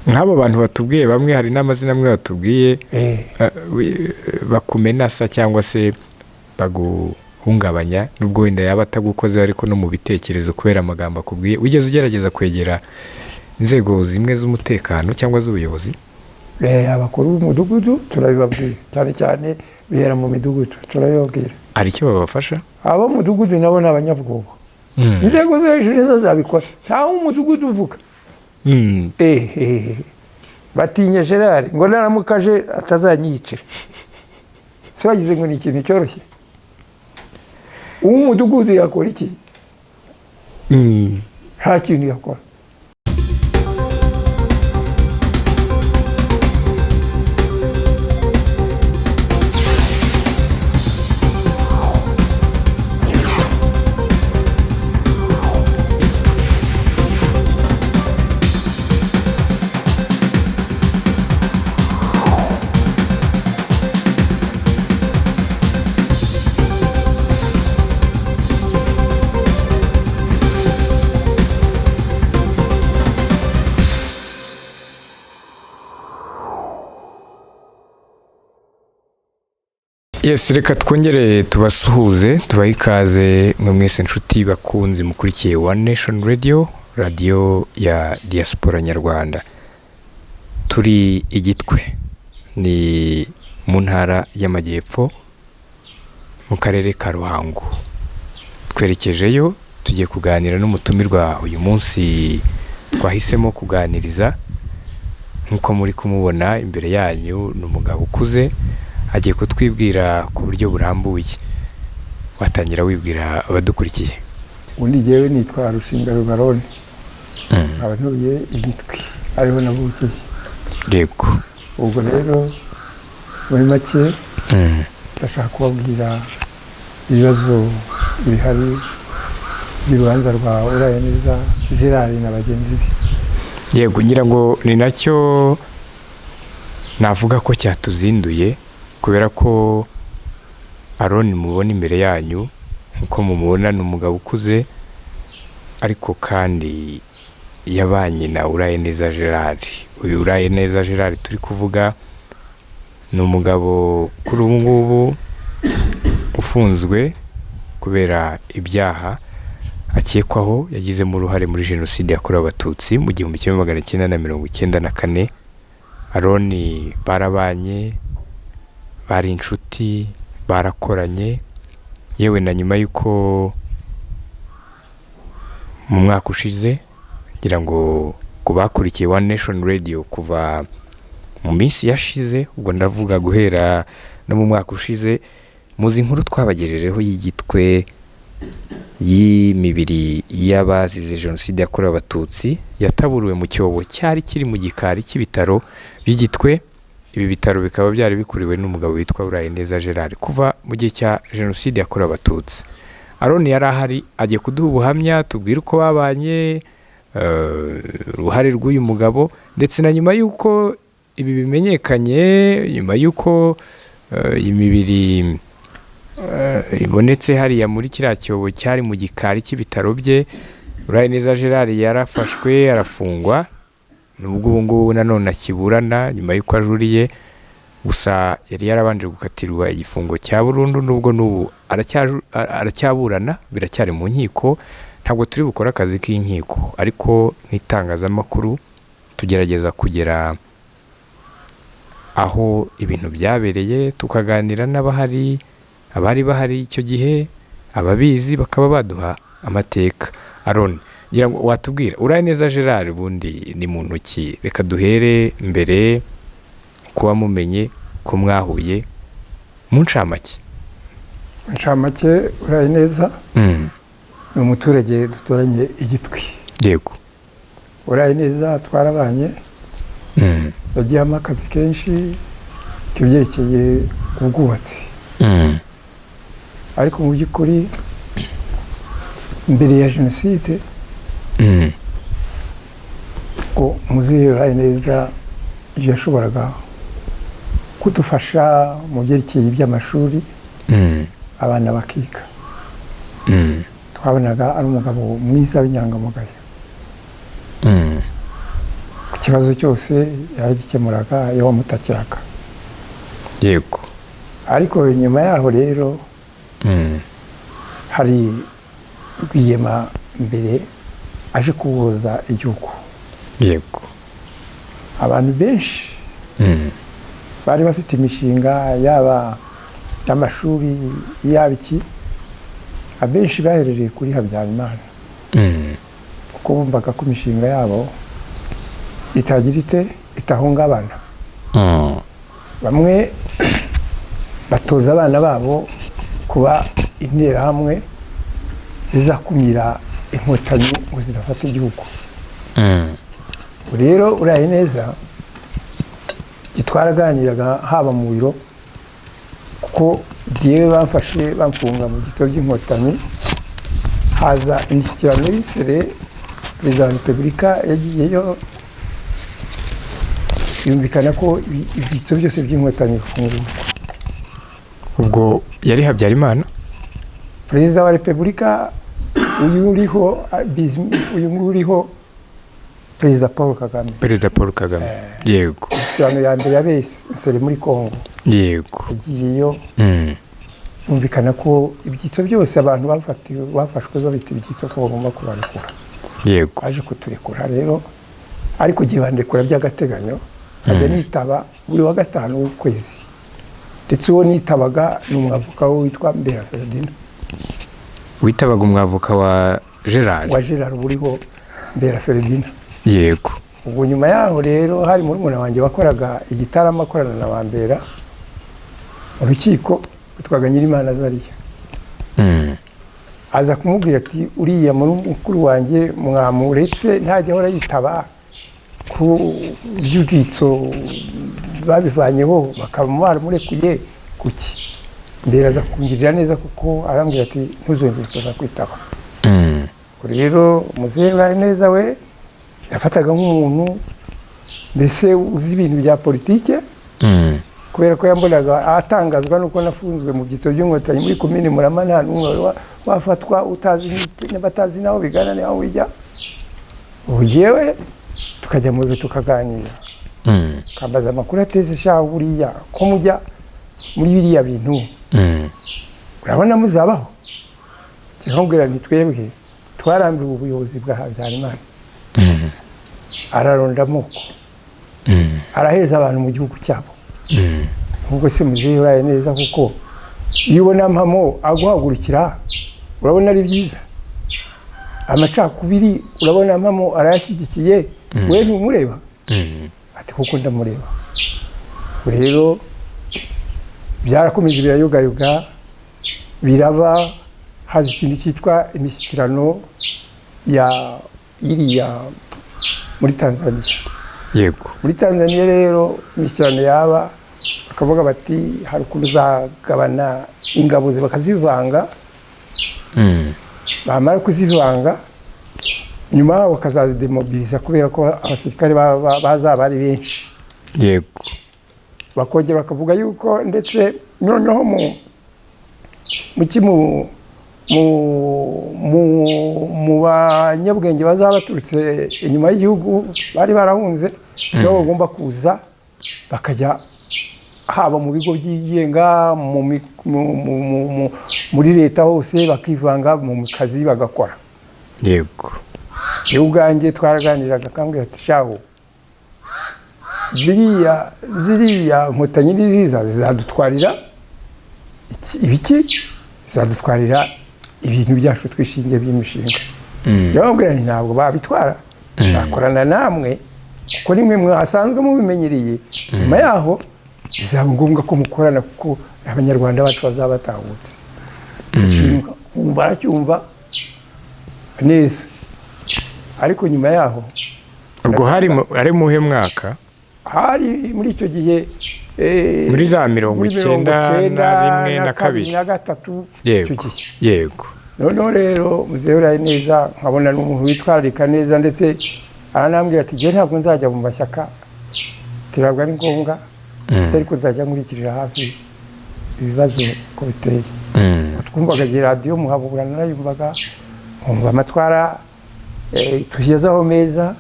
Nk'abo bantu batubwiye bamwe, hari n'amazina amwe batubwiye bakumenasa cyangwa se baguhungabanya, nubwo wenda yaba atagukozeho ariko no mu bitekerezo kubera amagambo akubwiye. Wigeze ugerageza kwegera inzego zimwe z'umutekano cyangwa z'ubuyobozi? Abakuru b'umudugudu turabibabwira, cyane cyane bihera mu midugudu turabibabwira. Hari icyo babafasha? Abo mu mudugudu nabo ni abanyabwoba. Inzego zo hejuru nizo zabikora, ntawe umudugudu uvuga. Batinya Gerard ngo naramukaje atazanyiyicira. Se bagize ngo ni ikintu cyoroshye? Uw'umudugudu yakora iki? Nta kintu yakora. Yes, reka twongere tubasuhuze, tubahe ikaze mwe mwese inshuti bakunzi mukurikiye One Nation Radio, radiyo ya diaspora nyarwanda. Turi i Gitwe, ni mu ntara y'Amajyepfo mu karere ka Ruhango. Twerekejeyo tugiye kuganira n'umutumirwa uyu munsi twahisemo kuganiriza. Nk'uko muri kumubona imbere yanyu, ni umugabo ukuze, agiye kutwibwira ku buryo burambuye. Watangira wibwira abadukurikiye. Ubundi jyewe nitwa Rushinga Rubarone, nkaba ntuye i Gitwe, ariho navukiye. Yego. Ubwo rero muri make ndashaka kubabwira ibibazo bihari by'urubanza rwa Urayeneza Gerard na bagenzi be. Yego, ngira ngo ni nacyo navuga ko cyatuzinduye, kubera ko Aroni mubona imbere yanyu, nkuko mumubona ni umugabo ukuze, ariko kandi yabanye na Urayeneza Gerard. Uyu Urayeneza Gerard turi kuvuga ni umugabo kuri ubu ngubu ufunzwe kubera ibyaha akekwaho yagizemo uruhare muri jenoside yakorewe Abatutsi mu 1994. Aroni barabanye, bari inshuti, barakoranye, yewe na nyuma y'uko mu mwaka ushize, ngira ngo ku bakurikiye One Nation Radio kuva mu minsi yashize, ubwo ndavuga guhera no mu mwaka ushize, muzi inkuru twabagejejeho y'Igitwe y'imibiri y'abazize jenoside yakorewe Abatutsi yataburiwe mu cyobo cyari kiri mu gikari cy'ibitaro by'Igitwe. Ibi bitaro bikaba byari bikuriwe n'umugabo witwa Urayeneza Gerard kuva mu gihe cya jenoside yakorewe Abatutsi. Aroni yari ahari, agiye kuduha ubuhamya, tubwire uko babanye, uruhare rw'uyu mugabo, ndetse na nyuma y'uko ibi bimenyekanye, nyuma y'uko imibiri ibonetse hariya muri kiriya cyobo cyari mu gikari cy'ibitaro bye, Urayeneza Gerard yarafashwe arafungwa, nubwo ubu ngubu nanone akiburana nyuma y'uko ajuriye. Gusa yari yarabanje gukatirwa igifungo cya burundu, nubwo n'ubu aracyaburana, biracyari mu nkiko. Ntabwo turi bukore akazi k'inkiko, ariko nk'itangazamakuru tugerageza kugera aho ibintu byabereye, tukaganira n'abahari, abari bahari icyo gihe, ababizi bakaba baduha amateka. Aroni, ngira ngo watubwira Urayeneza Gerard ubundi ni muntu ki? Reka duhere mbere kuba mumenye ko mwahuye mu ncamake. Ncamake, Urayeneza ni umuturage duturanye i Gitwe. Yego. Urayeneza twarabanye, yagiyemo akazi kenshi k'ibyerekeye ubwubatsi. Ariko mu by'ukuri mbere ya jenoside ngo muzehe Urayeneza yashoboraga kudufasha mu byerekeye iby'amashuri, abana bakiga. Twabonaga ari umugabo mwiza w'inyangamugayo. Ikibazo cyose yaragikemuraga iyo wamutakiraga. Ariko nyuma yaho rero hari Rwigema mbere aje kuboza igihugu. Abantu benshi bari bafite imishinga, yaba y'amashuri, yaba iki, abenshi baherereye kuri Habyarimana, kuko bumvaga ko imishinga yabo itagira ite, itahungabana. Bamwe batoza abana babo kuba interahamwe zizakumira Inkotanyi ngo zidafata igihugu. Rero uraye neza twaraganiraga, haba mu biro, kuko jyewe bamfashe bamfunga mu gito by'Inkotanyi, haza imishyikirano y'isere. Perezida wa Repubulika yagiyeyo, yumvikana ko ibyitso byose by'Inkotanyi bifungurwa. Ubwo yari Habyarimana? Perezida wa Repubulika uyu uriho, uyu nguyu uriho, Perezida Paul Kagame. Perezida Paul Kagame, yego. Imishyikirano ya mbere yabereye Nsere muri Congo. Yagiyeyo, bumvikana ko ibyitso byose, abantu bafatiwe, bafashwe babita ibyitso, ko bagomba kubarekura. Baje kuturekura rero, ariko igihe bandekura by'agateganyo, nkajya nitaba buri wa gatanu w'ukwezi. Ndetse uwo nitabaga ni umwavoka we witwa Mbera Ferdinand. Witabaga umwavoka wa Gerard? Wa Gerard buriho, Mbera Ferdinand. Ubwo nyuma yaho rero hari murumuna wanjye wakoraga igitaramo, akorana na Bambera mu rukiko, witwaga Nyirimana Zariya. Aza kumubwira ati: "Uriya muri mukuru wanjye mwamuretse, ntajya ahora yitaba, ku by'ubwitso babivanyeho, bakaba baramurekuye kuki?" Mbere aza kungirira neza, kuko arambwira ati: "Ntuzongere kuza kwitaba." Ubwo rero muzehe neza we yafataga nk'umuntu mbese uzi ibintu bya politike, kubera ko yambonaga atangazwa nuko nafunzwe mu byitso by'Inkotanyi muri Komini Murama, nta n'umwe wari wafatwa, utazi batazi n'aho bigana n'aho bijya. Ubu yewe tukajya mu biro tukaganira, kambaza amakuru ateze: "Sha buriya ko mujya muri biriya bintu, urabona muzabaho?" Nkambwira nti: "Twebwe twarambiwe ubuyobozi bwa Habyarimana. Araronda amoko, araheza abantu mu gihugu cyabo." Ubwo se muzehe uraye neza, kuko iyo ubona mpamo aguhagurukira, urabona ari byiza? Amacakubiri urabona mpamo arayashyigikiye, we ntumureba? Ati: "Kuko ndamureba." Ubu rero byarakomeje birayogayoga, biraba, haza ikintu cyitwa imishyikirano ya iriya muri Tanzania. Muri Tanzania rero imishyikirano yaba, bakavuga bati hari ukuntu uzagabana ingabo bakazivanga. Bamara kuzivanga, nyuma bakazazidemobiliza, kubera ko abasirikare bazaba ari benshi. Bakongera bakavuga yuko ndetse noneho mu ki mu banyabwenge bazaba baturutse inyuma y'igihugu bari barahunze, nabo bagomba kuza bakajya haba mu bigo byigenga, mu mi- mu- mu- mu- mu- muri leta hose, bakivanga mu kazi bagakora. Iyo ubwanjye twaraganiraga, akambwira ati: "Shahu, biriya ziriya Nkotanyi niziza zizadutwarira ibiki, zizadutwarira ibintu byacu twishingiye by'imishinga." Yababwira nti: "Ntabwo babitwara, tuzakorana namwe, kuko nimwe mwasanzwe mubimenyereye. Nyuma yaho bizaba ngombwa ko mukorana, kuko Abanyarwanda bacu bazaba batahutse." Icyo kintu wumva aracyumva neza, ariko nyuma yaho Ubwo hari ari muhe mwaka? Hari muri icyo gihe, Muri za mirongo muri icyenda na rimwe na kabiri. Na gatatu, icyo gihe. Noneho rero muzehe uraye neza, nkabona ni umuntu witwararika neza, ndetse aranambwira ati: "Njye ntabwo nzajya mu mashyaka, ntabwo ari ngombwa, ariko nzajya nkurikirira hafi ibibazo uko biteye." Twumvaga igihe radiyo Muhabura, narayumvaga, nkumva amatwara tugezaho meza.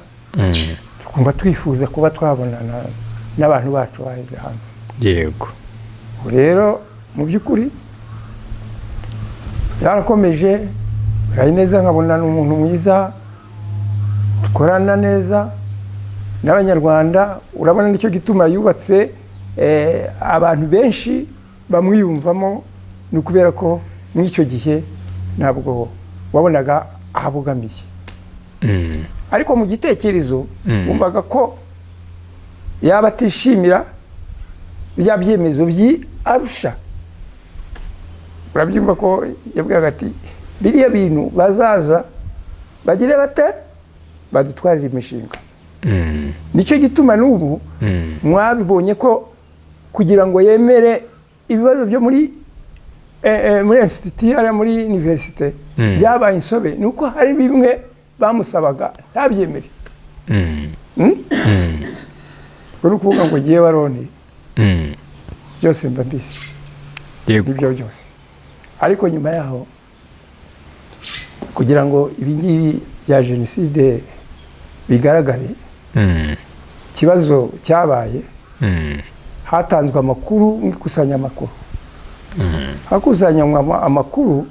Twumva twifuza kuba twabonana n'abantu bacu baheze hanze. Ubu rero mu by'ukuri byarakomeje. Neza nkabona ni umuntu mwiza, dukorana neza n'Abanyarwanda. Urabona nicyo gituma yubatse, abantu benshi bamwiyumvamo, ni ukubera ko muri icyo gihe ntabwo wabonaga aho abogamiye. Ariko mu gitekerezo wumvaga ko yaba atishimira bya byemezo by'i Arusha. Urabyumva ko yabwiraga ati biriya bintu bazaza bagire bate, badutwarire imishinga. Nicyo gituma n'ubu mwabibonye ko kugira ngo yemere ibibazo byo muri institut hariya muri université byabaye insobe, ni uko hari bimwe bamusabaga ntabyemere. Ubwo ni ukuvuga ngo ngewe Aroni byose mba mbizi. Nibyo byose. Ariko nyuma yaho, kugira ngo ibi ngibi bya jenoside bigaragare, ikibazo cyabaye, hatanzwe amakuru mu ikusanyamakuru. Hakusanywa amakuru,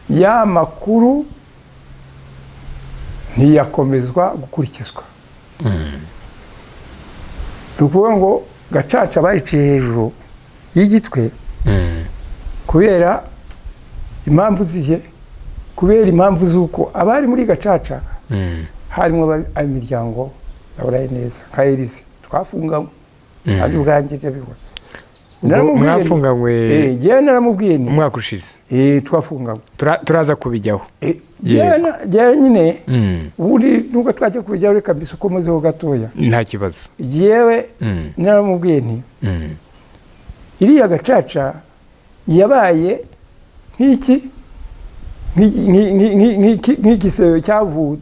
ya makuru ntiyakomezwa gukurikizwa. Ni ukuvuga ngo Gacaca bayiciye hejuru y'Igitwe. Kubera impamvu zihe? Kubera impamvu z'uko abari muri Gacaca harimo imiryango yaburaye neza nka Elize twafunganywe, kandi ubwanjye ndabibona. Ubwo Naramubwiye nti- mwafunganywe? Njyewe naramubwiye nti Umwaka ushize. Twafunganywe. Turaza kubijyaho. Njyewe nyine, ubundi nubwo twajya kubijyaho, reka mbise ukomezeho gatoya. Nta kibazo. Njyewe naramubwiye nti iriya Gacaca yabaye nk'iki, nk'igisebe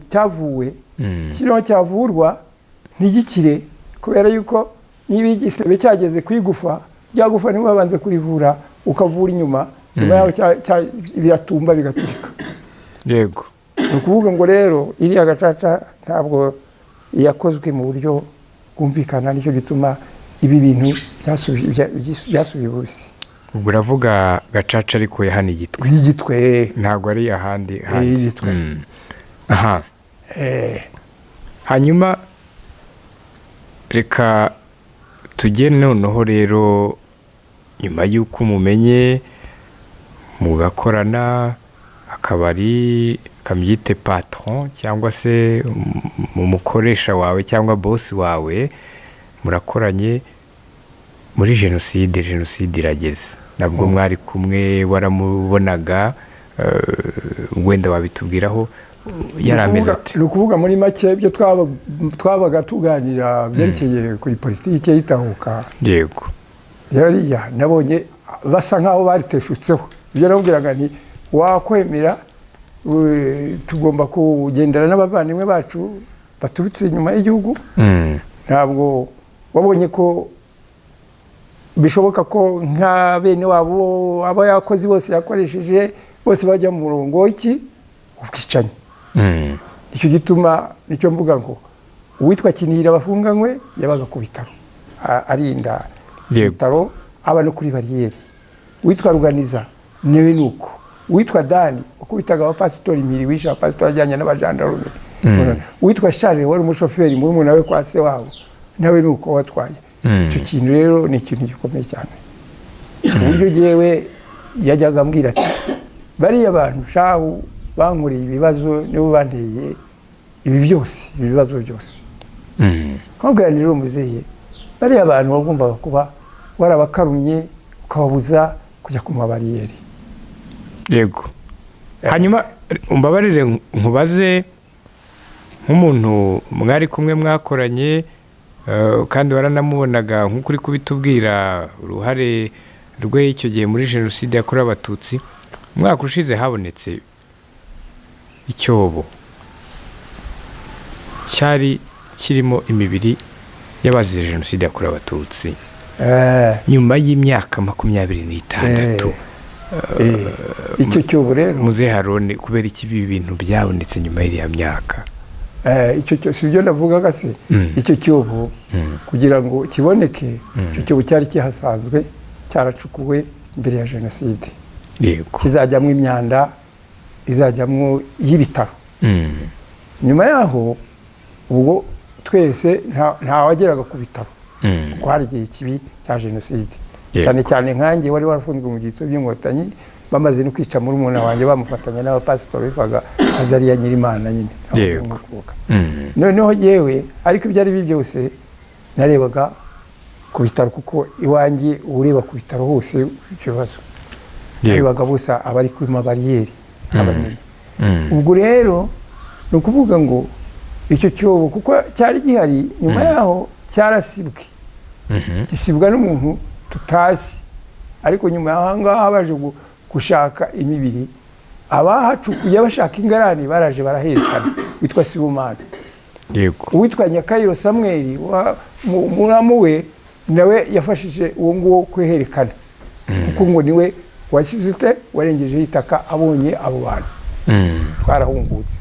cyavuwe, kiriho cyavurwa ntigikire, kubera yuko niba igisebe cyageze ku igufa, rya gufa niba wabanze kurivura ukavura inyuma, nyuma yaho biratumba bigaturika. Ni ukuvuga ngo rero iriya Gacaca ntabwo yakozwe mu buryo bwumvikana, nicyo gituma ibi bintu byasubiye ubusa. Ubwo uravuga Gacaca ariko ya hano Igitwe? Y'Igitwe. Ntabwo ari ahandi handi? Y'Igitwe. Aha. Hanyuma reka tujye noneho rero, nyuma y'uko umumenye mugakorana, akaba ari kambyite patron cyangwa se umukoresha wawe cyangwa boss wawe, murakoranye muri jenoside, jenoside irageze nabwo mwari kumwe, waramubonaga, wenda wabitubwiraho yari ameze ate? Ni ukuvuga muri make ibyo twabaga tuganira byerekeye kuri politiki y'itahuka. Yariya nabonye basa nkaho bariteshutseho. Ibyo namubwiraga nti wakwemera, tugomba kugendana n'abavandimwe bacu baturutse inyuma y'igihugu. Ntabwo wabonye ko bishoboka ko nka bene wabo, abo yakozi bose yakoresheje bose bajya mu murongo w'iki, ubwicanyi. Icyo gituma nicyo mvuga ngo uwitwa Kinihira bafunganywe yabaga ku bitaro, arinda ibitaro, aba no kuri bariyeri. Uwitwa Ruganiza nawe ni uko. Uwitwa Dani wakubitaga abapasitori impiri, wishe abapasitori ajyanye n'abajandarume. Uwitwa Charles wari umushoferi, murumuna we kwa se wabo, nawe ni uko watwaye. Icyo kintu rero ni ikintu gikomeye cyane, ku buryo jyewe yajyaga ambwira ati bariya bantu shahu bankoreye ibibazo, nibo banteye ibi byose, ibi bibazo byose. Nkabwira nti rero muzehe, bariya bantu wagombaga kuba warabakarumye ukababuza kujya ku mabariyeri. Yego. Hanyuma umbabarire nkubaze, nk'umuntu mwari kumwe mwakoranye, kandi waranamubonaga nk'uko uri kubitubwira uruhare rwe icyo gihe muri jenoside yakorewe Abatutsi, umwaka ushize habonetse icyobo cyari kirimo imibiri y'abazize jenoside yakorewe Abatutsi nyuma y'imyaka 26. Icyo cyobo rero Muzehe Aroni, kubera iki ibi bintu byabonetse nyuma y'iriya myaka? Icyo cyo si byo navugaga se? Icyo cyobo kugira ngo kiboneke, icyo cyobo cyari kihasanzwe, cyaracukuwe mbere ya jenoside. Kizajyamo imyanda, izajyamo y'ibitaro. Nyuma yaho ubwo twese ntawageraga ku bitaro, kuko hari igihe kibi cya jenoside. Cyane cyane nkanjye wari warafunzwe mu byitso by'Inkotanyi, bamaze no kwica murumuna wanjye, bamufatanya n'abapasitori witwaga Azariya Nyirimana nyine. Noneho yewe, ariko ibyo ari byo byose narebaga ku bitaro, kuko iwanjye ureba ku bitaro hose icyo bibazo narebaga bose abari kuri mabariyeri nkabamenya. Ubwo rero ni ukuvuga ngo icyo cyobo kuko cyari gihari, nyuma yaho cyarasibwe, gisibwa n'umuntu tutazi. Ariko nyuma y'aha ngaha baje gushaka imibiri, abahacukuye bashaka ingarani baraje baraherekana, witwa Sibomana. Uwitwa Nyakayiro Samweli muramu we nawe yafashije uwo nguwo kweherekana, kuko ngo niwe washyize ute warengejeho itaka abonye abo bantu. Twarahungutse.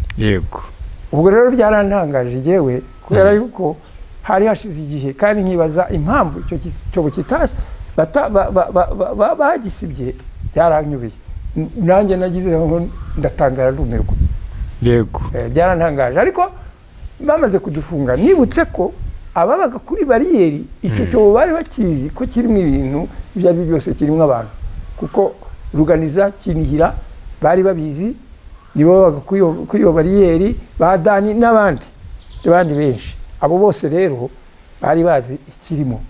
Ubwo rero byarantangaje yewe, kubera yuko hari hashize igihe, kandi nkibaza impamvu icyo cyobo kitasi bagisibye. Byaranyubeye, nanjye nagizeho ndatangara ndumirwa. Byarantangaje. Ariko bamaze kudufunga nibutse ko ababaga kuri bariyeri icyo cyobo bari bakizi ko kirimo ibintu ibyo ari byo byose, kirimo abantu, kuko Ruganiza, Kinihira bari babizi, nibo babaga kuri iyo bariyeri, ba Dani n'abandi n'abandi benshi. Abo bose rero bari bazi ikirimo.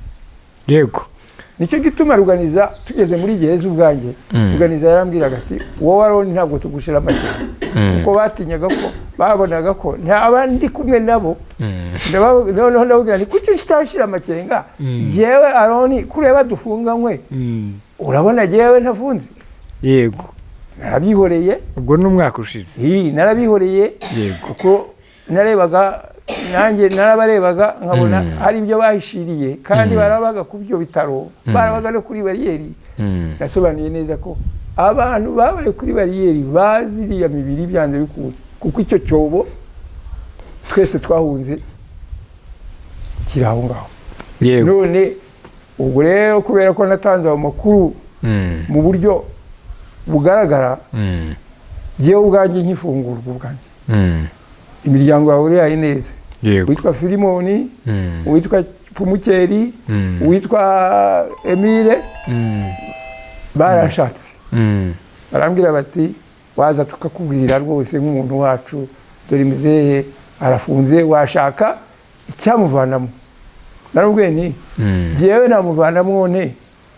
Nicyo gituma Ruganiza, tugeze muri gereza ubwanjye, Ruganiza yarambwiraga ati: "Wowe Aroni ntabwo tugushira amakenga," kuko batinyaga ko babonaga ko ntaba ndi kumwe nabo. Noneho ndababwira nti: "Kuki utashira amakenga? Jyewe Aroni kureba dufunganywe, urabona jyewe ntafunze?" Narabihoreye. Ubwo ni umwaka ushize. Narabihoreye. Kuko narebaga, nanjye narabarebaga nkabona hari ibyo bahishiriye, kandi barabaga ku byo bitaro, barabaga no kuri bariyeri. Nasobanuye neza ko abantu babaye kuri bariyeri bazi iriya mibiri byanze bikunze, kuko icyo cyobo twese twahunze kiri aho ngaho. None ubwo rero kubera ko natanze ayo makuru mu buryo bugaragara, jyewe ubwanjye nkifungurwa ubwanjye, imiryango yawe uriyaye neza, uwitwa Filimoni, uwitwa Pumukeri, uwitwa Emile, barashatse, barambwira bati: "Waza tukakubwira rwose nk'umuntu wacu, dore muzehe arafunze, washaka icyamuvanamo." Naramubwiye nti: "Jyewe namuvanamo nte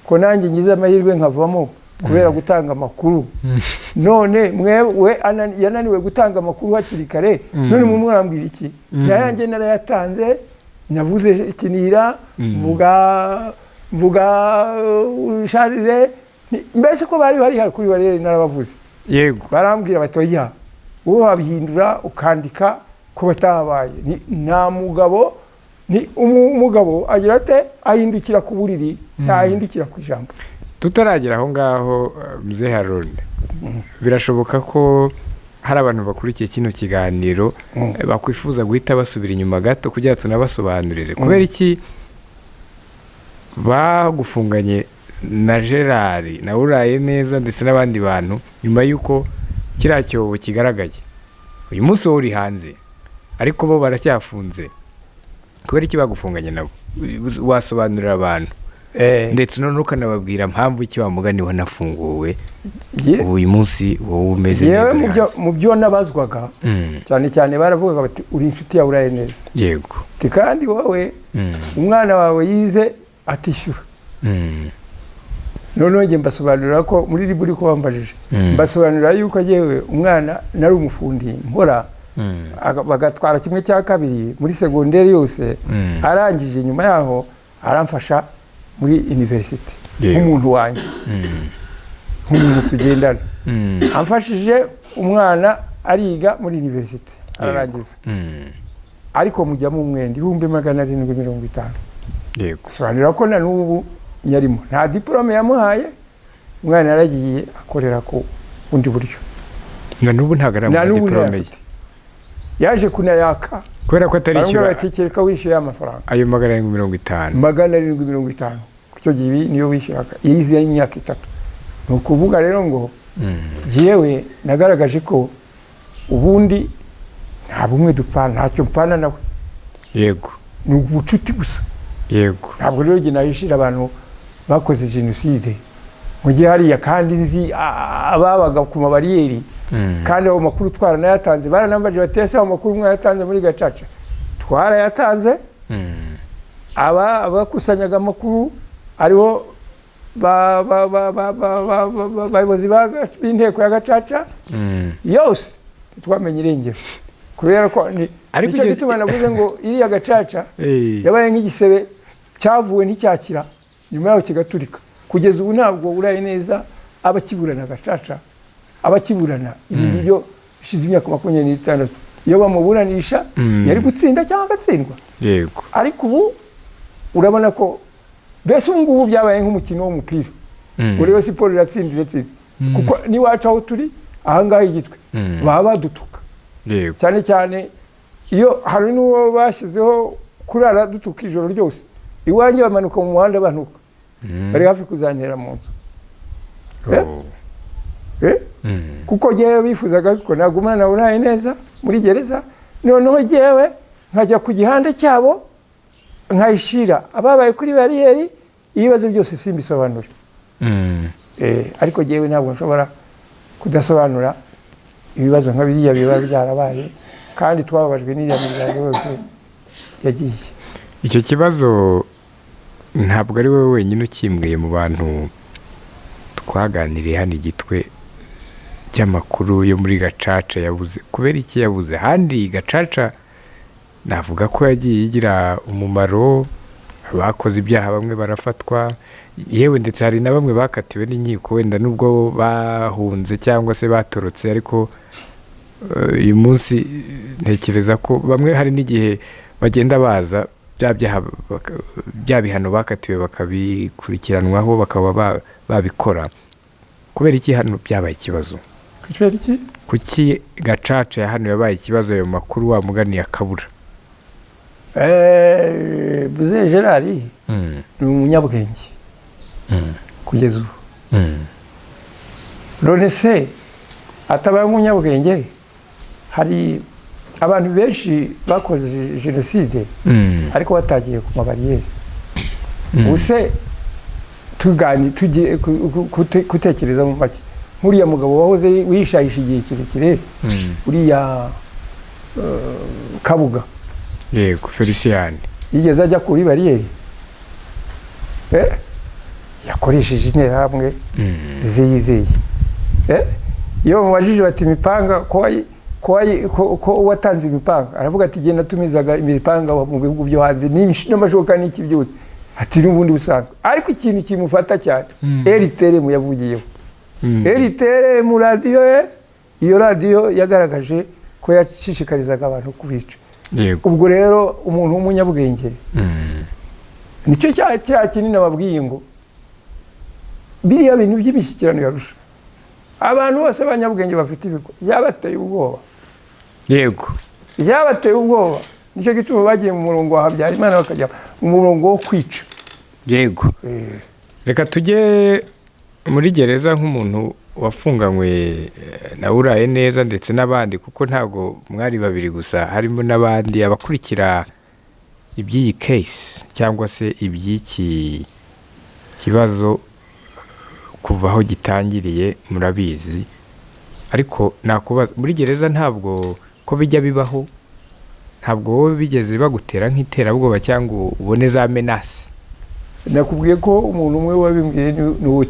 ko nanjye ngize amahirwe nkavamo kubera gutanga amakuru? None mwewe yananiwe gutanga amakuru hakiri kare, none mwe murambwira iki? Nayanjye narayatanze, navuze Ikinira, mvuga Sharire, mbese ko bari bari kuri bariyeri narabavuze." Barambwira bati: "Oya, wowe wabihindura ukandika ko batahabaye." Nta mugabo, ni umugabo agira ate? Ahindukira ku buriri, ntahindukira ku ijambo. Tutaragera aho ngaho, mzee Harold, birashoboka ko hari abantu bakurikiye kino kiganiro bakwifuza guhita basubira inyuma gato kugira ngo tunabasobanurire kubera iki bagufunganye na Gerard na Uraye neza ndetse n'abandi bantu nyuma y'uko kiriya cyobo kigaragaye. Uyu munsi wowe uri hanze ariko bo baracyafunze. Kubera iki bagufunganye nabo? Wasobanurira abantu, ndetse noneho ukanababwira mpamvu iki wa mugani wanafunguwe, ubu uyu munsi wowe umeze neza Yewe, uri hanze. mu byo nabazwaga, cyane cyane baravugaga bati: "Uri inshuti ya Uraye neza." Ati: "Kandi wowe umwana wawe yize atishyura." Noneho njye mbasobanurira ko muri ribu ko bambajije, mbasobanurira yuko yewe umwana nari umufundi nkora, bagatwara 1/2 muri segonderi yose, arangije nyuma yaho aramfasha muri universite nk'umuntu wanjye, nk'umuntu tugendana. Amfashije umwana ariga muri universite ararangiza, ariko mujyamo umwenda 750,000. Sobanura ko na n'ubu nyarimo, nta diporome yamuhaye, umwana yaragiye akorera ku bundi buryo. Na n'ubu ntabwo Na aramuha n'ubu diporome ye. ntayafite. Yaje kunayaka. Kubera ko Baramubwira atarishyura. bati: "Kereka wishyuye amafaranga." Ayo 750. 750. Icyo gihe ibi niyo wishyuraga yize y'imyaka 3. Ni ukuvuga rero ngo jyewe nagaragaje ko ubundi nta bumwe dupfana, ntacyo mpfana nawe. Ni ubucuti gusa. Ntabwo rero njye nahishira abantu bakoze jenoside mu gihe hariya kandi nzi ababaga ku mabariyeri, kandi ayo makuru twaranayatanze. Baranambaje bati: "Ese ayo makuru mwayatanze muri Gacaca?" Twarayatanze. Aba abakusanyaga amakuru aribo bayobozi b'inteko ya Gacaca yose, ntitwamenye irengero kubera ko ni Ariko nicyo gituma navuze ngo iriya Gacaca yabaye nk'igisebe cyavuwe nticyakira, nyuma yaho kigaturika. Kugeza ubu ntabwo uraye neza aba akiburana Gacaca, aba akiburana ibintu byo bishize imyaka 26. Iyo bamuburanisha yari gutsinda cyangwa agatsindwa. Ariko ubu urabona ko mbese ubu ngubu byabaye nk'umukino w'umupira. Ureba siporo iratsinda, iratsinda, kuko n'iwacu aho turi ahangaha i Gitwe baba badutuka, cyane cyane iyo hari n'uwo bashyizeho kurara dutuka ijoro ryose. Iwanjye bamanuka mu muhanda bantuka, bari hafi kuzantera mu nzu. Oh. Eh? Kuko jyewe bifuzaga ko nagumana na uraye neza muri gereza, noneho jyewe nkajya ku gihande cyabo nkayishira ababaye kuri bariyeri, ibibazo byose simbisobanure. Ariko jyewe ntabwo nshobora kudasobanura ibibazo nka biriya biba byarabaye, kandi twababajwe n'iriya miryango yose yagiye. Icyo kibazo ntabwo ari wowe wenyine ukimbwiye mu bantu twaganiriye hano i Gitwe, cy'amakuru yo muri Gacaca yabuze. Kubera iki yabuze? Handi Gacaca navuga ko yagiye igira umumaro, abakoze ibyaha bamwe barafatwa, yewe ndetse hari na bamwe bakatiwe n'inkiko, wenda nubwo bahunze cyangwa se batorotse. Ariko uyu munsi ntekereza ko bamwe hari n'igihe bagenda baza bya byaha bya bihano bakatiwe bakabikurikiranwaho, bakaba babikora. Kubera iki hano byabaye ikibazo? Kubera iki? Kuki Gacaca ya hano yabaye ikibazo, ayo makuru wa mugani akabura? Muzehe Gerard ni umunyabwenge kugeza ubu. None se atabaye umunyabwenge, hari abantu benshi bakoze jenoside ariko batagiye ku mabariyeri. Ubu se tugani tugiye gutekereza mu make, nk'uriya mugabo wahoze wishahisha igihe kirekire, uriya Kabuga, Yego, Felicien. yigeze ajya kuri bariyeri? Yakoresheje Interahamwe ze yizeye. Iyo bamubajije bati: "Imipanga ko watanze imipanga?" Aravuga ati: "Genda natumizaga imipanga mu bihugu byo hanze n'amashoka n'iki byose." Ati: "N'ubundi busanzwe." Ariko ikintu kimufata cyane, RTLM yavugiyeho, RTLM radiyo ye, iyo radiyo yagaragaje ko yashishikarizaga abantu kubica. Ubwo rero umuntu w'umunyabwenge, nicyo cya kinini nababwiye ngo biriya bintu by'imishyikirano yarusha abantu bose b'abanyabwenge bafite ibigo byabateye ubwoba. Byabateye ubwoba, nicyo gituma bagiye mu murongo wa Habyarimana, bakajya mu murongo wo kwica. Reka tujye muri gereza nk'umuntu wafunganywe na uraye neza ndetse n'abandi, kuko ntabwo mwari babiri gusa, harimo n'abandi. Abakurikira iby'iyi case cyangwa se iby'iki kibazo kuva aho gitangiriye murabizi. Ariko nakubaza, muri gereza ntabwo ko bijya bibaho, ntabwo wowe bigeze bagutera nk'iterabwoba cyangwa ubone za menaces? Nakubwiye ko umuntu umwe wabimbwiye ni uwo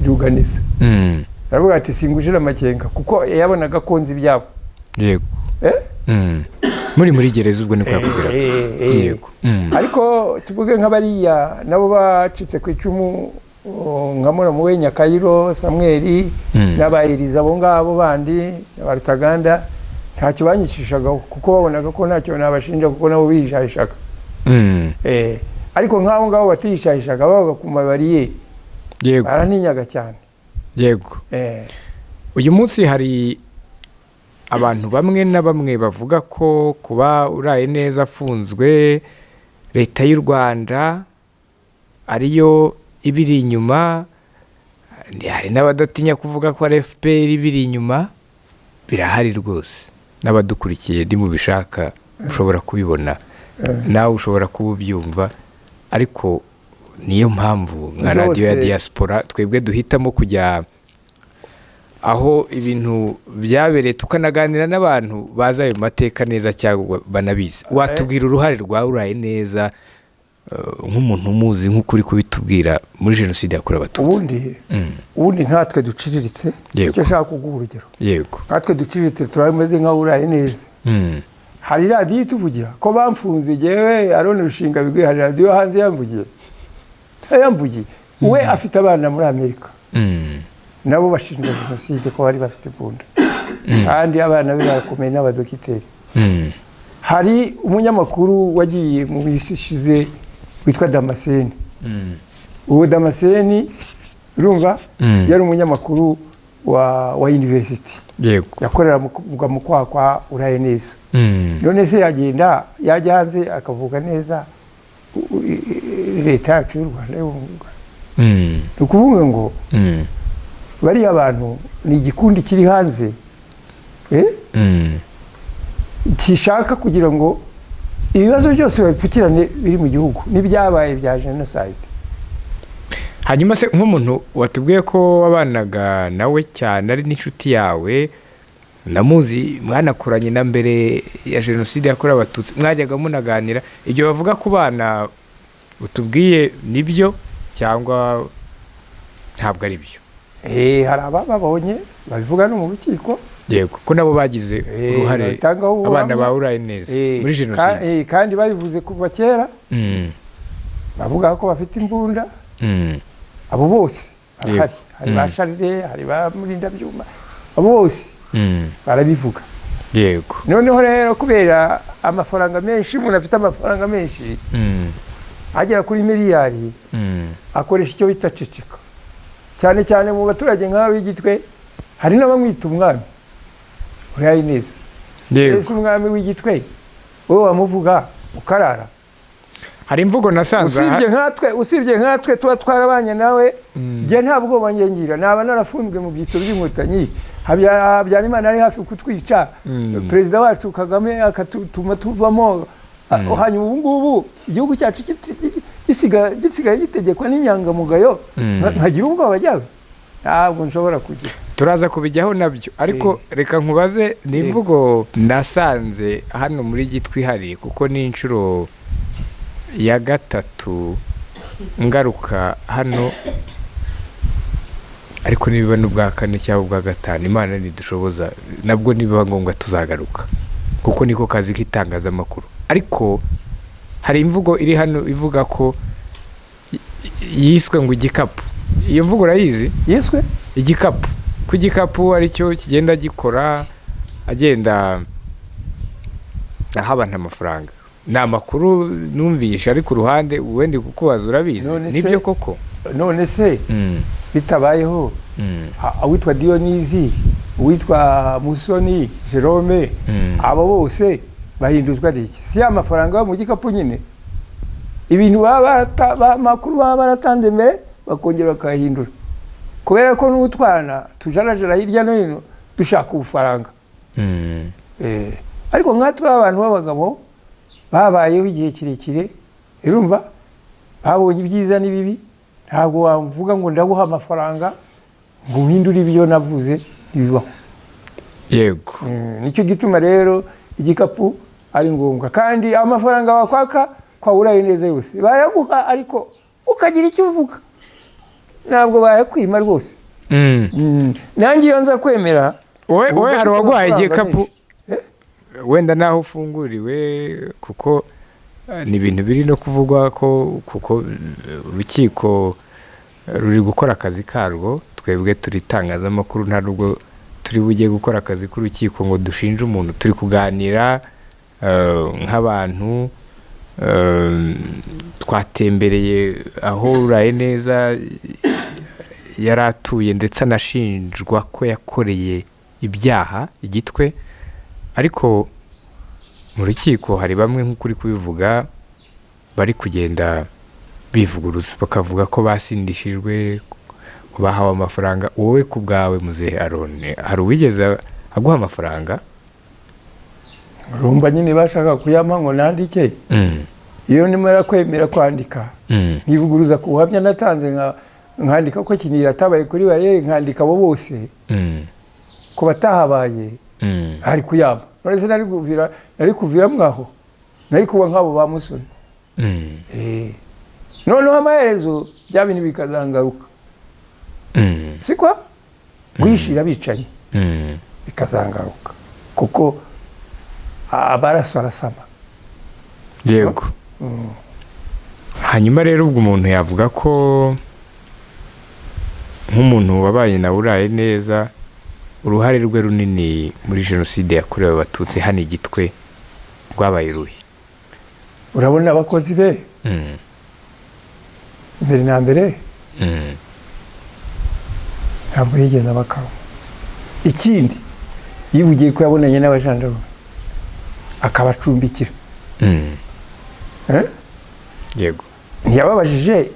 Ruganiza. Aravuga ati: "Singushira amakenga," kuko yabonaga ko nzi ibyabo. Eh? Muri gereza ubwo niko yakubwiraga? Eh. Yego. Ariko tuvuge nk'abariya nabo bacitse ku icumu, nka muramu we Nyakayiro Samweli n'abayiriza abo ngabo bandi ba Rutaganda, ntacyo banyishishagaho kuko babonaga ko ntacyo nabashinja, kuko nabo bihishahishaga. Ariko nk'abo ngabo batihishahishaga babaga ku mabariyeri, baraninyaga cyane. Uyu munsi hari abantu bamwe na bamwe bavuga ko kuba Uraye Neza afunzwe, leta y'u Rwanda ariyo ibiri inyuma, hari n'abadatinya kuvuga ko ari FPR ibiri inyuma, birahari rwose. N'abadukurikiye nimubishaka ushobora kubibona, nawe ushobora kuba ubyumva, ariko niyo mpamvu nka radiyo ya diaspora twebwe duhitamo kujya aho ibintu byabereye, tukanaganira n'abantu bazi ayo mateka neza cyangwa banabizi. Watubwira uruhare rwa Uraye Neza nk'umuntu umuzi, nk'uko uri kubitubwira, muri jenoside yakorewe Abatutsi? Ubundi nkatwe duciriritse, icyo nshaka kuguha urugero, nkatwe duciriritse turameze nka Uraye Neza. Hari radiyo ituvugira ko bamfunze, yewe Aroni Rushinga bigwi, hari radiyo hanze yamvugiye, yamvugiye we afite abana muri Amerika, nabo bashinjwa jenoside ko bari bafite imbunda, kandi abana be barakomeye n'abadogiteri. Hari umunyamakuru wagiye mu minsi ishize witwa Damascene. Uwo Damascene urumva yari umunyamakuru wa university, yakorera mu kwaha kwa Uraye Neza. None se yagenda yajya hanze akavuga neza leta yacu y'u Rwanda? Ni ukuvuga ngo bariya bantu ni igikundi kiri hanze gishaka kugira ngo ibibazo byose babipfukirane biri mu gihugu n'ibyabaye bya jenoside. Hanyuma se nk'umuntu watubwiye ko wabanaga nawe cyane, ari n'inshuti yawe, namuzi mwanakoranye na mbere ya jenoside yakorewe Abatutsi, mwajyaga munaganira, ibyo bavuga ku bana utubwiye nibyo cyangwa ntabwo ari byo? Hari abababonye babivuga no mu rukiko. Yego, ko nabo bagize uruhare, abana ba Uraye Neza muri jenoside, kandi babivuze kuva kera, bavuga ko bafite imbunda. Abo bose barahari, hari ba Charles, hari ba Murindabyuma, abo bose barabivuga. Yego. Noneho rero kubera amafaranga menshi, umuntu afite amafaranga menshi agera kuri miliyari, akoresha icyo bita ceceka, cyane cyane mu baturage nk'abo b'Igitwe. Hari n'abamwita umwami Uraye Neza. Ese umwami w'Igitwe wowe wamuvuga ukarara? Hari imvugo nasanze, usibye nkatwe tuba twarabanye nawe, njye nta bwoba ngira, naba narafunzwe mu byitso by'Inkotanyi, Habyarimana ari hafi kutwica, perezida wacu Kagame akatuma tuvamo, hanyuma ubu ngubu igihugu cyacu gisigaye gitegekwa n'inyangamugayo, nkagira ubwoba jyawe? Ntabwo nshobora kugira. Turaza kubijyaho nabyo, ariko reka nkubaze, ni imvugo nasanze hano muri Gitwe ihari, kuko ni inshuro ya gatatu ngaruka hano, ariko nibiba n'ubwa kane cyangwa ubwa gatanu, Imana ntidushoboza, nabwo nibiba ngombwa tuzagaruka, kuko niko kazi k'itangazamakuru. Ariko hari imvugo iri hano ivuga ko yiswe ngo igikapu. Iyo mvugo urayizi? Yiswe igikapu, ko igikapu aricyo kigenda gikora, agenda aha abantu amafaranga. Ni amakuru numvishe ari ku ruhande, wenda kukubaza urabizi nibyo koko? None se bitabayeho, uwitwa Diyonizi, uwitwa Musoni Jerome, abo bose bahinduzwa n'iki? Si ya mafaranga mu gikapu nyine, ibintu amakuru baba baratanze mbere bakongera bakayahindura, kubera ko n'utwana tujarajara hirya no hino dushaka ubufaranga. Ariko nkatwe abantu b'abagabo babayeho igihe kirekire, urumva babonye ibyiza n'ibibi, ntabwo wavuga ngo ndaguha amafaranga ngo uhindure ibyo navuze, ntibibaho. Yego. Nicyo gituma rero igikapu ari ngombwa, kandi amafaranga wakwaka kwa Uraye Neza yose bayaguha, ariko ukagira icyo uvuga, ntabwo bayakwima rwose. Nanjye iyo nza kwemera. Wowe hari uwaguhaye igikapu wenda naho ufunguriwe, kuko ni ibintu biri no kuvugwa ko kuko urukiko ruri gukora akazi karwo, twebwe turi itangazamakuru nta nubwo turi bujye gukora akazi k'urukiko ngo dushinje umuntu, turi kuganira nk'abantu twatembereye aho Uraye Neza yari atuye, ndetse anashinjwa ko yakoreye ibyaha Igitwe. Ariko mu rukiko hari bamwe, nk'uko uri kubivuga, bari kugenda bivuguruza, bakavuga ko basindishijwe, ko bahawe amafaranga. Wowe ku bwawe, muzehe Arone, hari uwigeze aguha amafaranga? Urumva nyine bashaka kuyampa ngo nandike. Iyo nimara kwemera kwandika, nkivuguruza ku buhamya natanze, nkandika ko Kinira atabaye kuri bariyeri, nkandika abo bose ko batahabaye, hari kuyampa. None se nari kuvira mwaho? Nari kuba nk'abo ba Musoni. Noneho amaherezo bya bintu bikazangaruka, siko guhishira abicanyi bikazangaruka, kuko amaraso arasama. Yego. Hanyuma rero ubwo umuntu yavuga ko nk'umuntu wabaye nawe uraye neza, uruhare rwe runini muri Jenoside yakorewe Abatutsi hano i Gitwe rwabaye uruhe? Urabona abakozi be, mbere na mbere, ntabwo yigeze abakaba. Ikindi, yivugiye ko yabonanye n'abajandarume akabacumbikira. Eh? Yego. Ntiyababajije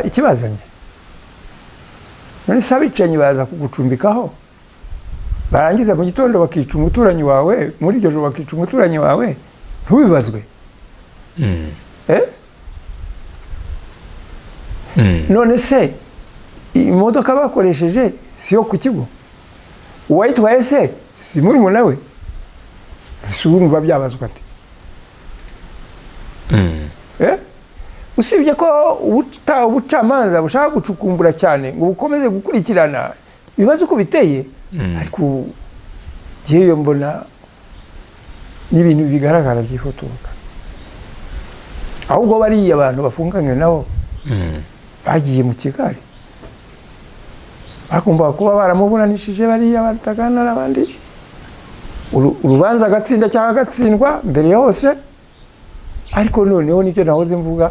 ikibazanye? None se abicanyi baza kugucumbikaho, barangiza mu gitondo bakica umuturanyi wawe, muri iryo joro bakica umuturanyi wawe, ntubibazwe? Eh? None se imodoka bakoresheje si yo ku kigo? Uwayitwaye se si murumuna we? Si urumva byabazwa ati? Eh? Usibye ko ubucamanza bushaka gucukumbura cyane ngo bukomeze gukurikirana ibibazo uko biteye, ariko ngewe mbona n'ibintu bigaragara byihutirwa. Ahubwo bariya abantu bafunganywe nabo bagiye mu kigare, bagombaga kuba baramuburanishije, bariya batagana n'abandi, urubanza agatsinda cyangwa agatsindwa mbere ya hose. Ariko noneho nibyo nahoze mvuga,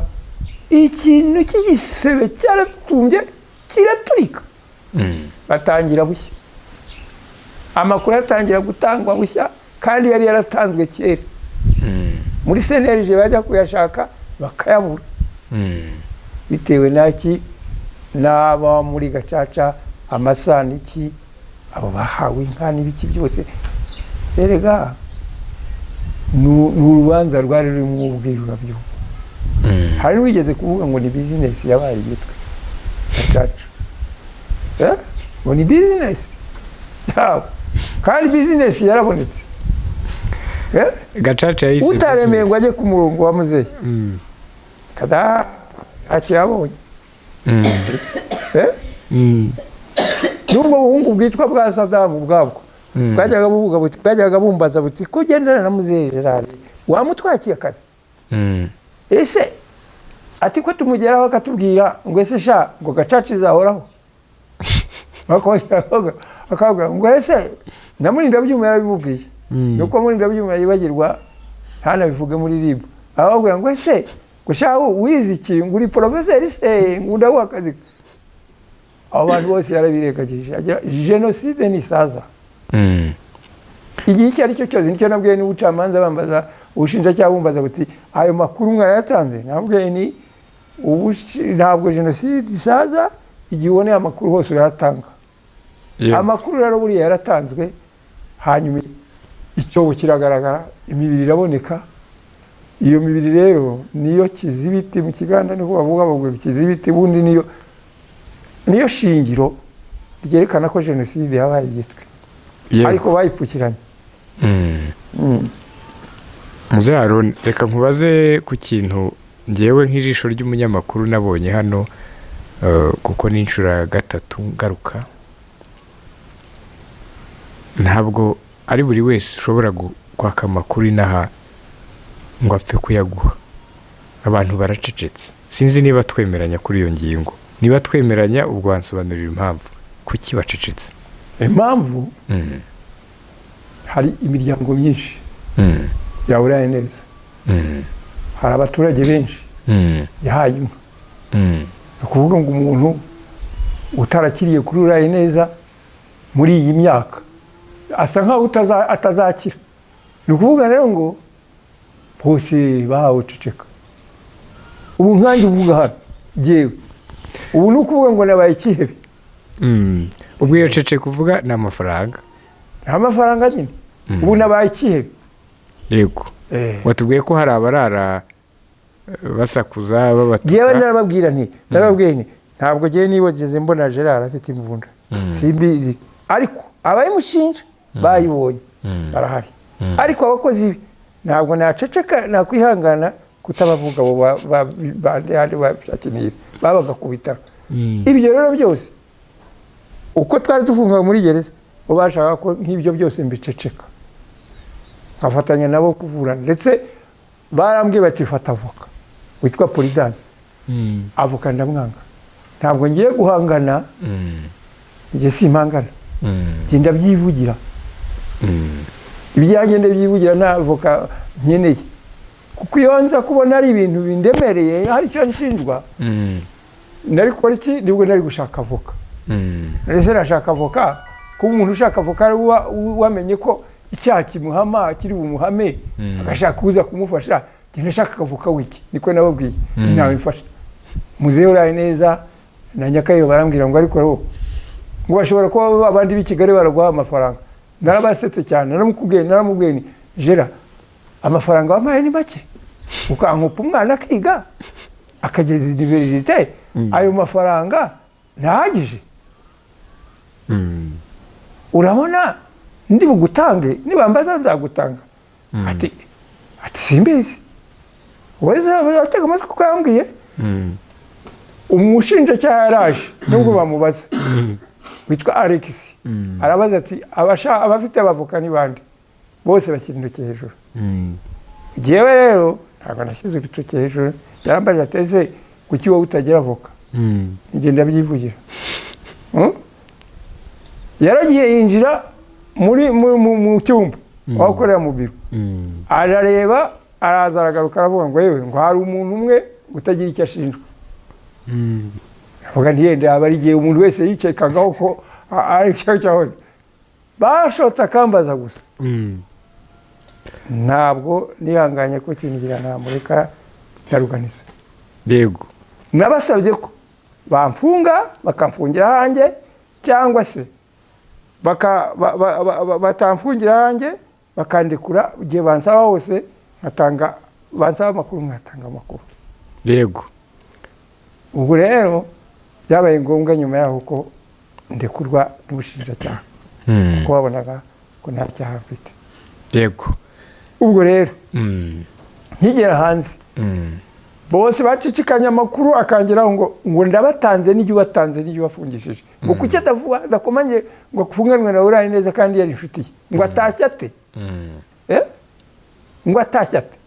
ikintu cy'igisebe cyaratumbye kiraturika. Batangira bushya, amakuru atangira gutangwa bushya kandi yari yaratanzwe kera. Muri CNLG bajya kuyashaka bakayabura, bitewe n'aki? N'aba muri Gacaca, amasaniki, abo bahawe inka n'ibiki byose. Erega ni urubanza rwari rurimo ubwiru by'ubu. Hari n'uwigeze kuvuga ngo ni bizinesi yabaye Igitwe Gacaca. Eh? Ngo ni bizinesi yawe, kandi bizinesi yarabonetse. Eh? Gacaca yahise Utaremeye ngo business. ajye ku murongo wa muzehe, kada ntacyo yabonye. Eh? N'ubwo buhungu bwitwa bwa Sadamu ubwabwo bwajyaga buvuga buti, bwajyaga bumbaza buti: "Ko ugendana na muzehe Gerard, wamutwakiye akazi?" Ese ati ko tumugeraho akatubwira ngo: "Ese sha," ngo, "Gacaca izahoraho?" Akabwira ngo: "Ese na Murindabyuma yarabimubwiye?" Nuko Murindabyuma yibagirwa ntanabivuge muri RIB. Ababwira ngo: "Ese," ngo, "sha wize iki, ngo uri porofeseri se, ngo ndaguha akazi?" Abo bantu bose yarabirengagije. Agira jenoside ntisaza. Igihe icyo ari cyo cyose. Nicyo nabwiye n'ubucamanza bambaza, ubushinjacyaha bumbaza buti: "Ayo makuru mwayatanze?" Nabwiye ni ntabwo jenoside isaza. Igihe uboneye amakuru hose urayatanga. Amakuru rero buriya yaratanzwe, hanyuma icyobo kiragaragara, imibiri iraboneka. Iyo mibiri rero niyo kizibiti mu Kiganda, niko bavuga kizibiti. Ubundi niyo shingiro ryerekana ko jenoside yabaye Igitwe. Ariko bayipfukiranye. Muzehe Aaron, reka nkubaze ku kintu ngewe nk'ijisho ry'umunyamakuru nabonye hano, kuko ni inshuro ya gatatu ngaruka. Ntabwo ari buri wese ushobora kwaka amakuru inaha ngo apfe kuyaguha. Abantu baracecetse. Sinzi niba twemeranya kuri iyo ngingo. Niba twemeranya, ubwo wansobanurira impamvu kuki bacecetse. Impamvu, hari imiryango myinshi yawuraye neza, hari abaturage benshi yahaye inka. Ni ukuvuga ngo umuntu utarakiriye kuri uraye neza muri iyi myaka asa nkaho atazakira. Ni ukuvuga rero ngo bose bahawe ceceka. Ubu nkanjye uvuga hano jyewe ubu ni ukuvuga ngo nabaye ikihebe. Ubwo iyo ceceka uvuga ni amafaranga. Nta mafaranga nyine, ubu nabaye ikihebe. Yego. Watubwiye ko hari abarara basakuza babatuka. Jyewe narababwira nti, narababwiye nti ntabwo jyewe nibogeze mbona Gerard afite imbunda, simbizi, ariko abayimushinja bayibonye barahari. Ariko abakozi be ntabwo naceceka, nakwihangana kutabavuga. Abo bandi bakinira babaga ku bitaro. Ibyo rero byose uko twari dufungaga muri gereza, bo bashaka ko nk'ibyo byose mbiceceka, nkafatanya nabo kuburana. Ndetse barambwiye bati fata avoka witwa Puridanse. Avoka ndamwanga, ntabwo ngiye guhangana. Njye simpangana. Njye ndabyivugira. Ibyanjye ndabyivugira, nta avoka nkeneye, kuko iyo nza kubona ari ibintu bindemereye, hari icyo nshinjwa, nari gukora iki? Nibwo nari gushaka avoka. Ndetse nashaka avoka, kuba umuntu ushaka avoka ari uba wamenye ko icyaha kimuhama, kiri bumuhame, agashaka uza kumufasha. Njye nashaka avoka wiki, niko nababwiye, ntawe mfasha. Muzehe uraye neza na Nyakayo barambwira ngo ariko rero ngo bashobora kuba abandi b'i Kigali baraguha amafaranga. Narabasetse cyane, naramubwiye nti Jera, amafaranga wampaye ni make, ukankupa umwana akiga akageza université, ayo mafaranga ntahagije. Urabona ndi bugutange? Nibambaza nzagutanga. Ati simbizi, watega amatwi kuko yambwiye. Umushinjacyaha yaraje, nubwo bamubaza, witwa Alex, arabaza ati abafite abavoka ni bande? Bose bashyira intoki hejuru. Jyewe rero ntabwo nashyize urutoki hejuru. Yarambajije ati ese kuki wowe utagira avoka? Ngenda byivugira. Yaragiye yinjira muri mu cyumba aho akorera mu biro, arareba, araza, aragaruka, aravuga ngo yewe, ngo hari umuntu umwe utagira icyo ashinjwa. Avuga ntiyende yaba ari igihe umuntu wese yikekagaho ko ari cyo cyahoze bashotse akambaza gusa. Ntabwo nihanganye ko kingira namureka ndaruganiza. Yego. Nabasabye ko bamfunga, bakamfungira hanjye, cyangwa se batamfungira hanjye, bakandekura igihe bansaba hose nkatanga, bansaba amakuru nkatanga amakuru. Yego. Ubwo rero byabaye ngombwa nyuma yaho ko ndekurwa n'ubushinjacyaha, kuko babonaga ko nta cyaha mfite. Yego. Ubwo rero nkigera hanze, bose bacicikanye amakuru akangeraho ngo ndabatanze, n'ijya ubatanze, n'ijya ubafungishije, ngo kuki adavuga adakomanye ngo afunganwe na Uraye neza kandi yari inshuti ye, ngo atashye ate? Ngo atashye ate?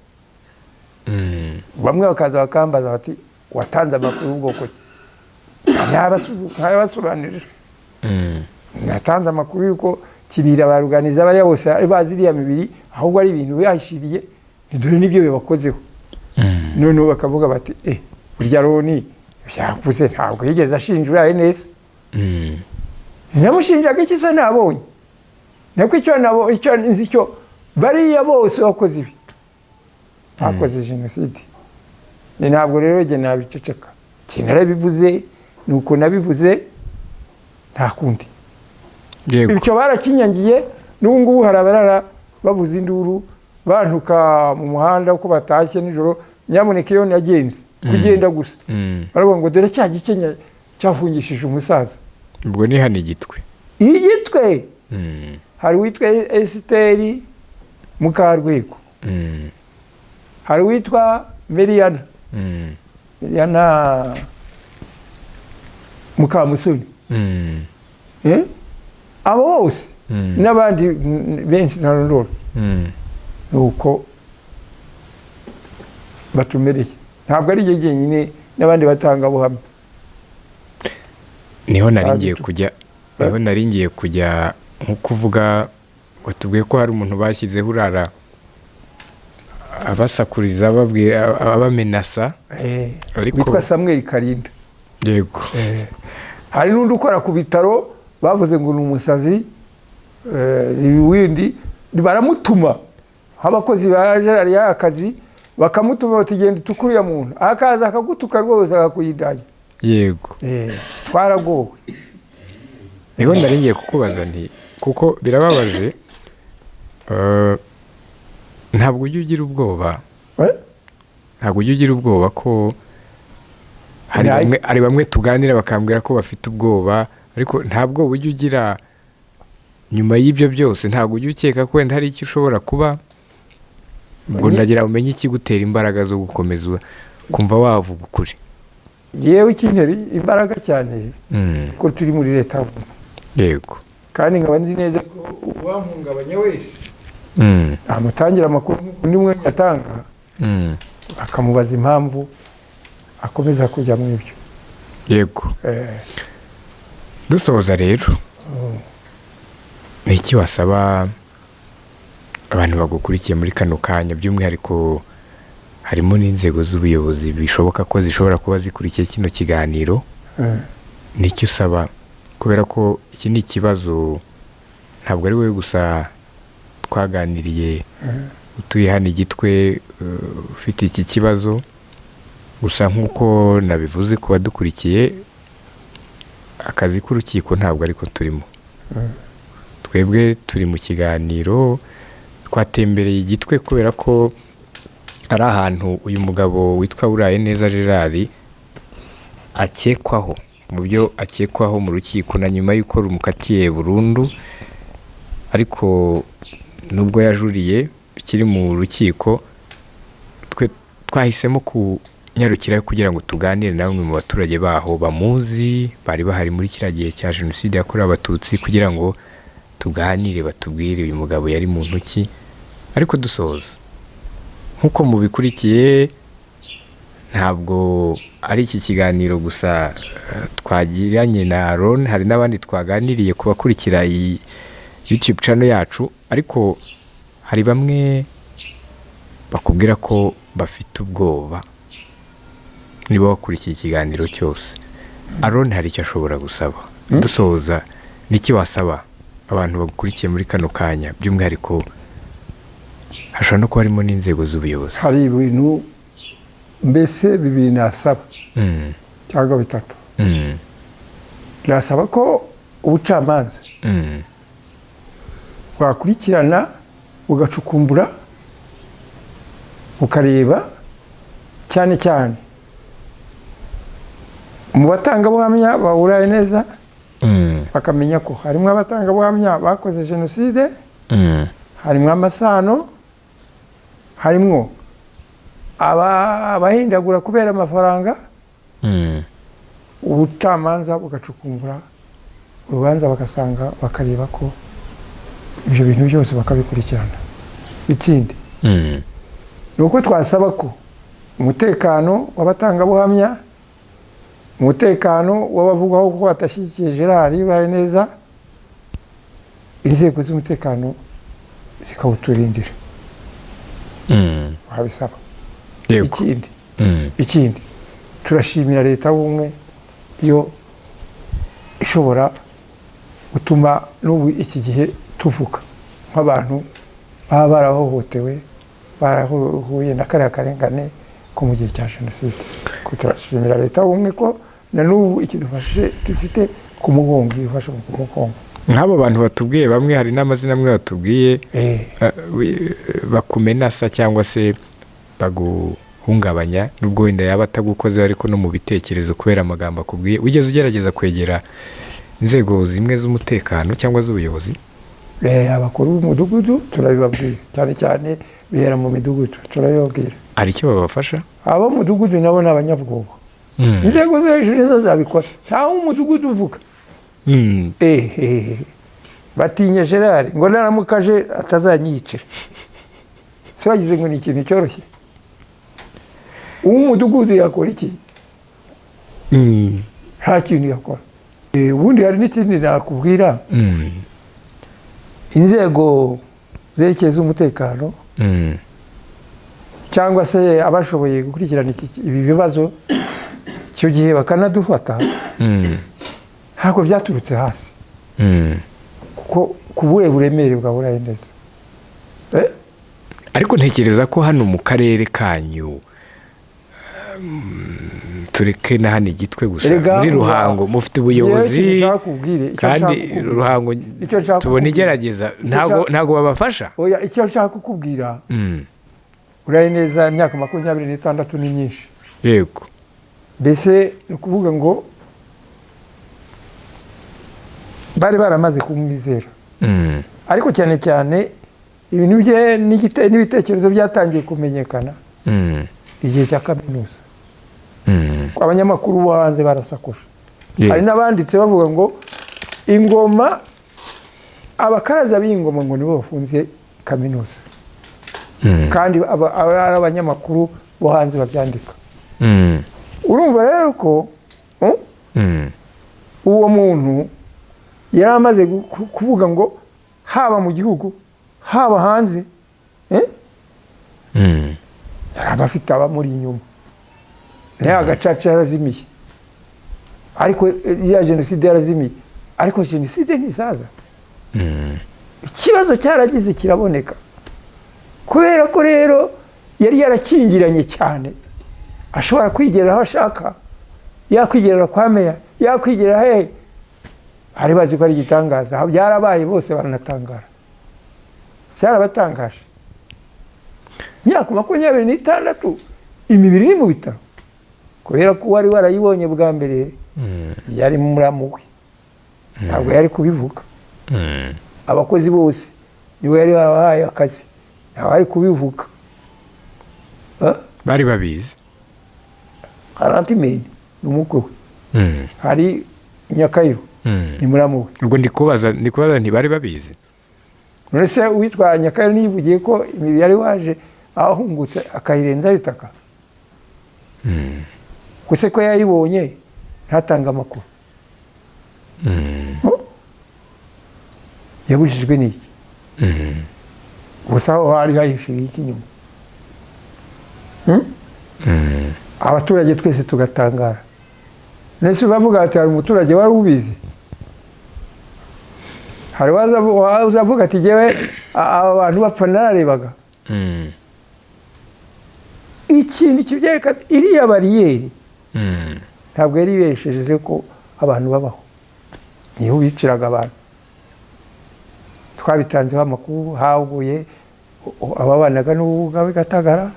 Bamwe bakaza bakambaza bati watanze amakuru y'ubwoko ki? Ntayabasobanurira. Natanze amakuru y'uko Kinira baruganiza bariya bose ari bazi iriya mibiri, ahubwo ari ibintu bihishiriye, ni dore nibyo bibakozeho. Noneho bakavuga bati burya Roni byavuze ntabwo yigeze ashinja Uraye neza. Namushinjaga iki se? Nabonye nako icyo nabo, icyo nzi cyo, bariya bose bakoze ibi, bakoze jenoside. Ni ntabwo rero njye nabiceceka. Njye narabivuze, ni uko nabivuze, nta kundi. Yego. Icyo barakinyangiye. N'ubu ngubu hari abarara bavuza induru bantuka mu muhanda uko batashye nijoro. Nyamuneka, iyo nagenze, kugenda gusa, baravuga ngo dore cya gikenya cyafungishije umusaza. Ubwo ni hano Igitwe? Igitwe. Hari uwitwa Esiteri Mukarwego. Hari uwitwa Meriyana. Meriyana Mukamusoni. Abo bose n'abandi benshi ntarondora, ni uko batumereye. Ntabwo ari jye jyenyine, n'abandi batangabuhamya. Niho nari ngiye kujya, niho nari ngiye kujya nko kuvuga, watubwiye ko hari umuntu bashyizeho urara abasakuriza, ababwira, abamenasa. Ariko witwa Samuel Karinda. Yego. Hari n'undi ukora ku bitaro bavuze ngo ni umusazi, windi baramutuma Abakozi ba Gerard yahaye akazi bakamutuma bati genda utuke uriya muntu, akaza akagutuka rwose akakuyidanya. Yego. Twaragowe. Niho nari ngiye kukubaza nti kuko birababaje, ntabwo ujya ugira ubwoba? Ntabwo ujya ugira ubwoba ko hari bamwe, hari bamwe tuganira bakambwira ko bafite ubwoba, ariko nta bwoba ujya ugira nyuma y'ibyo byose? Ntabwo ujya ukeka ko wenda hari icyo ushobora kuba? Ubwo ndagira umenye ikigutera imbaraga zo gukomeza kumva wavuga ukuri. Yewe, ikintera imbaraga cyane ko turi muri leta, kandi nkaba nzi neza ko uwampungabanya wese namutangira amakuru undi mwanya atanga, akamubaza impamvu akomeza kujya mu ibyo. Dusoza rero, ni iki wasaba abantu bagukurikiye muri kano kanya, by'umwihariko harimo n'inzego z'ubuyobozi bishoboka ko zishobora kuba zikurikiye kino kiganiro? Ni icyo usaba, kubera ko iki ni ikibazo ntabwo ari wowe gusa twaganiriye utuye hano i Gitwe, ufite iki kibazo. Gusa nk'uko nabivuze ku badukurikiye, akazi k'urukiko ntabwo ariko turimo. Twebwe turi mu kiganiro, twatembereye i Gitwe kubera ko ari ahantu uyu mugabo witwa Urayeneza Gerard akekwaho, mu byo akekwaho mu rukiko na nyuma y'uko rumukatiye burundu, ariko nubwo yajuriye bikiri mu rukiko, twe twahisemo kunyarukira kugira ngo tuganire na bamwe mu baturage baho bamuzi, bari bahari muri kiriya gihe cya jenoside yakorewe Abatutsi, kugira ngo tuganire batubwire uyu mugabo yari muntu ki. Ariko dusoza, nk'uko mubikurikiye, ntabwo ari iki kiganiro gusa twagiranye na Aaron, hari n'abandi twaganiriye ku bakurikira iyi YouTube channel yacu, ariko hari bamwe bakubwira ko bafite ubwoba niba wakurikiye ikiganiro cyose. Aaron hari icyo ashobora gusaba. Dusoza, niki wasaba abantu bagukurikiye muri kano kanya, by'umwihariko hashobora no kuba harimo n'inzego z'ubuyobozi? Hari ibintu mbese bibiri nasaba cyangwa bitatu. Nasaba ko ubucamanza bwakurikirana, bugacukumbura, bukareba cyane cyane mu batangabuhamya bahuraye neza, bakamenya ko harimo abatangabuhamya bakoze jenoside, harimo amasano, harimo abahindagura kubera amafaranga. Ubucamanza bugacukumbura urubanza, bagasanga, bakareba ko ibyo bintu byose bakabikurikirana. Ikindi ni uko twasaba ko umutekano w'abatangabuhamya, umutekano w'abavugwaho ko badashyigikiye Gerard baye neza, inzego z'umutekano zikawuturindira. Wabisaba. Ikindi, ikindi turashimira leta y'ubumwe yo ishobora gutuma n'ubu iki gihe tuvuga nk'abantu baba barahohotewe, barahuye na kariya karengane ko mu gihe cya jenoside. Ko turashimira leta y'ubumwe ko na n'ubu ikidufashije, dufite ku mugongo, ifashe ku mugongo. Nk'abo bantu batubwiye bamwe, hari n'amazina amwe batubwiye, bakumenasa cyangwa se baguhungabanya, nubwo wenda yaba atagukozeho ariko no mu bitekerezo kubera amagambo akubwiye. Wigeze ugerageza kwegera inzego zimwe z'umutekano cyangwa z'ubuyobozi? Abakuru b'umudugudu turabibabwira, cyane cyane bihera mu midugudu, turabibabwira. Hari icyo babafasha? Abo mu mudugudu nabo ni abanyabwoba. Inzego zo hejuru nizo zabikora, ntawe umudugudu uvuga. Batinya Gerard ngo naramukaje atazanyicira. Se bagize ngo ni ikintu cyoroshye? Uw'umudugudu yakora iki? Nta kintu yakora. Ubundi hari n'ikindi nakubwira. Inzego zerekeye z'umutekano cyangwa se abashoboye gukurikirana ibi bibazo icyo gihe bakanadufata, ntabwo byaturutse hasi, kuko ku buhe buremere bwa burayi neza. Ariko ntekereza ko hano mu karere kanyu, tureke na hano Igitwe gusa, Erega muri Ruhango mufite ubuyobozi. Yewe, ikintu nshaka kukubwira, icyo Kandi nshaka kukubwira. Ruhango Icyo nshaka tubona kukubwira. igerageza, Icyo ntago ntago babafasha. Oya, icyo nshaka kukubwira, uraye neza, imyaka 26 ni myinshi. Mbese ni ukuvuga ngo bari baramaze kumwizera, ariko cyane cyane ibintu bye n'ibitekerezo byatangiye kumenyekana igihe cya kaminuza. Abanyamakuru bo hanze barasakuje. Hari n'abanditse bavuga ngo ingoma, abakaraza b'ingoma ngo nibo bafunze kaminuza, kandi ari abanyamakuru bo hanze babyandika. Urumva rero ko uwo muntu yari amaze kuvuga ngo haba mu gihugu, haba hanze, eh? Yari abafite abamuri inyuma, nayo agacaca yarazimiye, ariko ya jenoside yarazimiye, ariko jenoside ntisaza. Ikibazo cyaragize kiraboneka, kubera ko rero yari yarakingiranye cyane, ashobora kwigerera aho ashaka, yakwigerera kwa meya, yakwigerera hehe, bari bazi ko ari igitangaza. Byarabaye, bose baranatangara, byarabatangaje. Imyaka 26 imibiri iri mu bitaro, kubera ko uwari warayibonye bwa mbere yari muramu we, ntabwo yari kubivuga. Abakozi bose niwe yari wabahaye akazi, ntabwo ari kubivuga. Bari babizi. Harantimeni ni umukwe we. Hari Nyakayiro, ni muramu we. Ubwo ndi kubaza, ntibari babizi? None se uwitwa Nyakayiro niyivugiye ko imibiri yari waje ahungutse akayirenzaho itaka? Gusa ko yayibonye ntatange amakuru? Oh? Yabujijwe n'iki? Gusa aho hari hahishiriye iki inyuma? Abaturage twese tugatangara. Nese bavuga ati hari umuturage wari ubizi, hari waza avuga ati jyewe aba bantu bapfa nararebaga. Ikintu kibyereka, iriya bariyeri ntabwo yari ibesheje ko abantu babaho, niho biciraga abantu. Twabitanzeho amakuru, haguye ababanaga n'ubumuga bw'i Gatagara,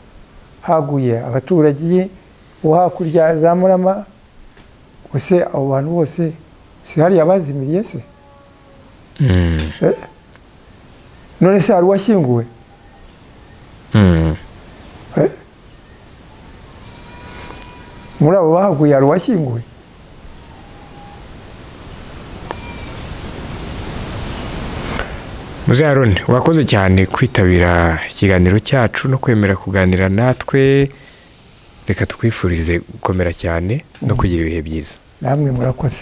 haguye abaturage bo hakurya za Murama. Gusa abo bantu bose si hariya bazimiriye se? Eh? None se hari uwashyinguwe? Eh? Muri abo bahaguye hari uwashyinguwe? Muzehe Aroni, wakoze cyane kwitabira ikiganiro cyacu no kwemera kuganira natwe. Reka tukwifurize gukomera cyane no kugira ibihe byiza. Namwe murakoze.